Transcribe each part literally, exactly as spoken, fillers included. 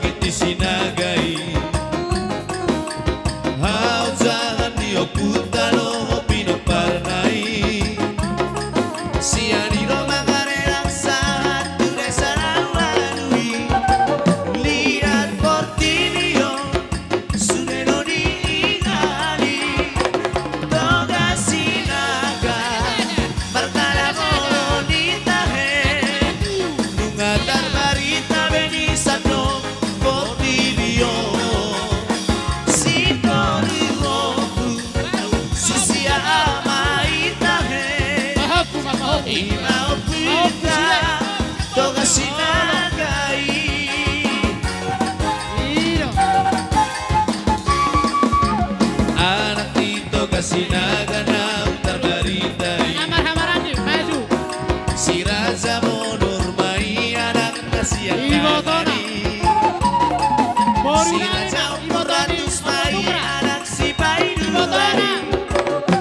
Ginti Sinaga i. Haojahan ni ompunta do pinomparna i. Sian i do mangarerang sahat tu desa na ualu i. Liat portibi on sude do diingali. Toga Sinaga markalamon i tahe. Nunga tarbarita be di sandok portibi on. Sitoru ompu si Siama i tahe. I ma ompunta Toga Sinaga i. Anak ni Toga Sinaga naung tarbarita i. Si Raja Bonur ma i anakna sian Ibotona. Si Raja Ompu Ratus ma i anak si Paidua i.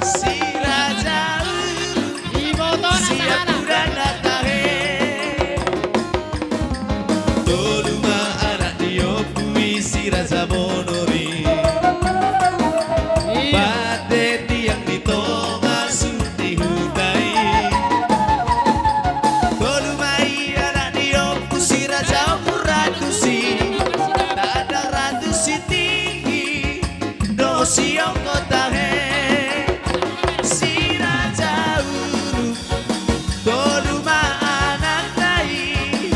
Si Raja Ulu sian Pudang na tahe. Tolu ma anak ni ompu i si Raja Bonur i. Pande tiang di tonga sun ni huta i. Tolu ma i anak ni ompu si Raja Ompu Ratus i. Tanda Ratus Sitinggi do siongkot tahe. Si Raja Ulu tolu ma anakna i.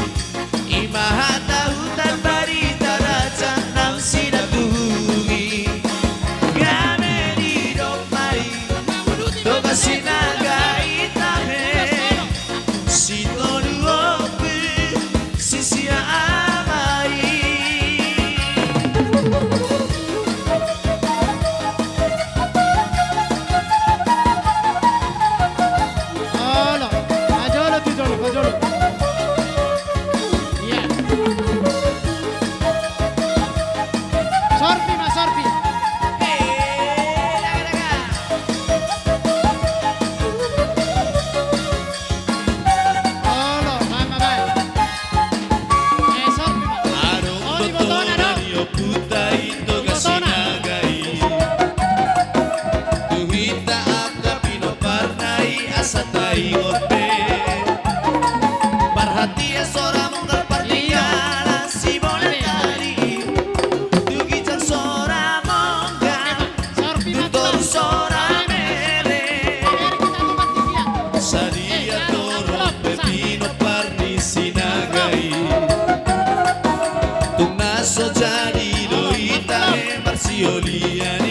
I ma hata hutan barita raja naung sinambungi. Gabe didok ma i Toga Sinaga i tahe. Sitolu ompu si Siama i. Olo, pajolo tu jolo, pajolo. Iya. Sorpi ma, sorpi. Olo, mama bae. Eh, sorpi ma. Adong do tona ni ompunta i Toga Sinaga i. Tu hita angka pinomparna i asa taingot be. Parhatian sora monggal partingkian sibola tali. Tu ginjang sora monggal tu toru sora mele. Sadia torop pe pinompar ni Sinaga i. Tung na so jadi do i tahe marsiolian